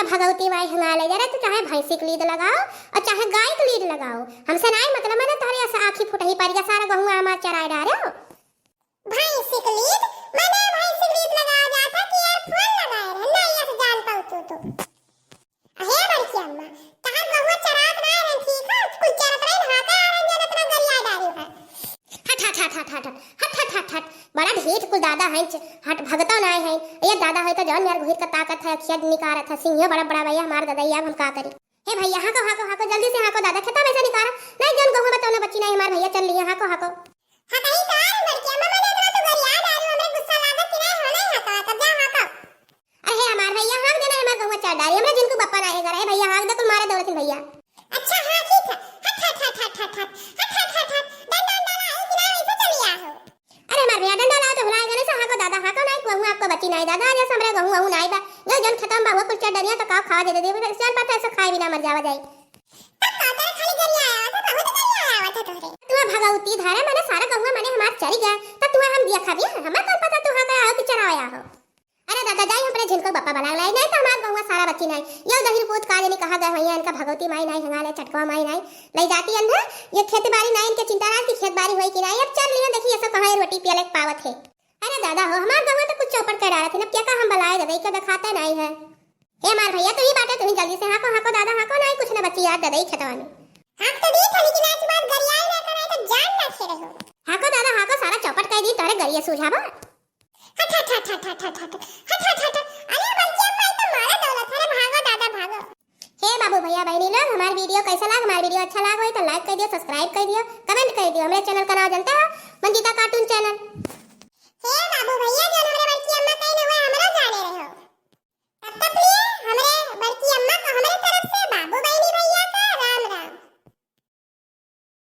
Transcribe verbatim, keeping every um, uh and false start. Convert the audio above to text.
भगवती माई हंगा ले जा रहे, तू चाहे भैंसी के लीद लगाओ और चाहे गाय के लीद लगाओ, हमसे नाई मतलब। मने तोहरे ऐसा आँखी फुटही परिया, सारा गहुआ हमार चराए डारे हो। भैंसी के लीद? मने भैंसी के लीद लगाओ जाता कि यार फोन लगाए रहे, नहीं ऐसे जान पाऊ तू तो। अहे बड़की अम्मा, तहार गहुआ चरात ना रहन, ठीक है? कुल चरत रहे, हाथे आ रहन, जब इतना गरिया डारी है। हट, हट, हट। बड़ा ढीठ कुल दादा हैं, च-, हट, भगतो ना हैं। ये दादा है तो जौन यार घुहिर का ताकत है, अखिया निकारत है, सिंहियो बड़ा बड़ा भैया हमार दादा, ये अब हम का करी? हे भैया, हाँको, हाँको, हाँको, जल्दी से हाँको दादा, खेता में से निकारा। नहीं, जौन गहुआ में तौने बच्ची नहीं, हमार भैया चल रही है, हाँको, हाँको। हाँ, कहीं तो आ रही बड़की अम्मा, मैंने इतना तो गरिया डारी, हमरे गुस्सा लागत कि नहीं, हो नहीं हाँको, तब जा हाँको। अरे हे हमार भैया, हाँक देना, हमार गहुआ चार डारी, हमरा जिनको बप्पा ना है घर, हे भैया, हाँक दे, कुल मारे दौड़त हैं भैया। अच्छा, हाँ, ठीक है। हट, हट, हट, हट। डंडा, डंडा लाओ कि ना, वैसे चली आओ। अरे हमार भैया, डंडा लाओ तो भुलाए गए, से हाँको दादा, हाँको नाई, गहुआ आपको बची नाई दादा, आज हमरे गहुआ हूँ नाई बा। जो जौन खेतम बा, वो कुल चार डरिया तो काव खावा दे दे, फिर जान पाता ऐसा खाए बिना मर जावा जाए। तब का तोरे खाली गरिया आया था, बहुत गरिया आया था तोहरे। तुम्हें भगवती धारे, मने सारा गहुआ मने हमार चरी गया, तब तुम्हें हम दिया खाबिया, हमार कौन पता तू हाँको आओ कि चरावे आओ। अरे दादा, जाई अपने झिनको बप्पा बलाए लाई, नहीं तो हमार गहुआ सारा बची नाई। यो दहिर पूत का जानी कहाँ गए होइया, इनका भगवती माई नाई, हंगाले चटकवा माई नाई। ले जाती अंधा, ये खेती बाड़ी नाई, इनके चिंता ना कि खेत बाड़ी होई कि नाई। अब चल लियो, देखी ये सब कहाँ ये रोटी पियले के पावत है। अरे दादा हो, हमार गहुआ तो कुछ चौपट कर डालत है, अब क्या का हम बलाए दादा, इके देखाते नाई है। हे हमार भैया, तू ही बाटे, तू ही जल्दी से हाँको, हाँको दादा, हाँको, नाई कुछ ना बची यार दादा, ई खेतवा में। हाँक तो दी था, लेकिन आज बात गरियाई ना कराए तो जान ना छेड़े हो। हाँको दादा, हाँको, सारा चौपट कर दी, तोरे गरिया सूझाबा। हट, हट, हट। अरे बड़की अम्मा, ई तो मारा दौलत है रे, भागो दादा, भागो। हे बाबू, भैया, बहनी लोग, हमार वीडियो कैसा लाग? हमार वीडियो अच्छा लाग होई तो like कर दियो, subscribe कर दियो, comment कर दियो। हमरे चैनल का नाम जानते हो, मंजिता cartoon channel।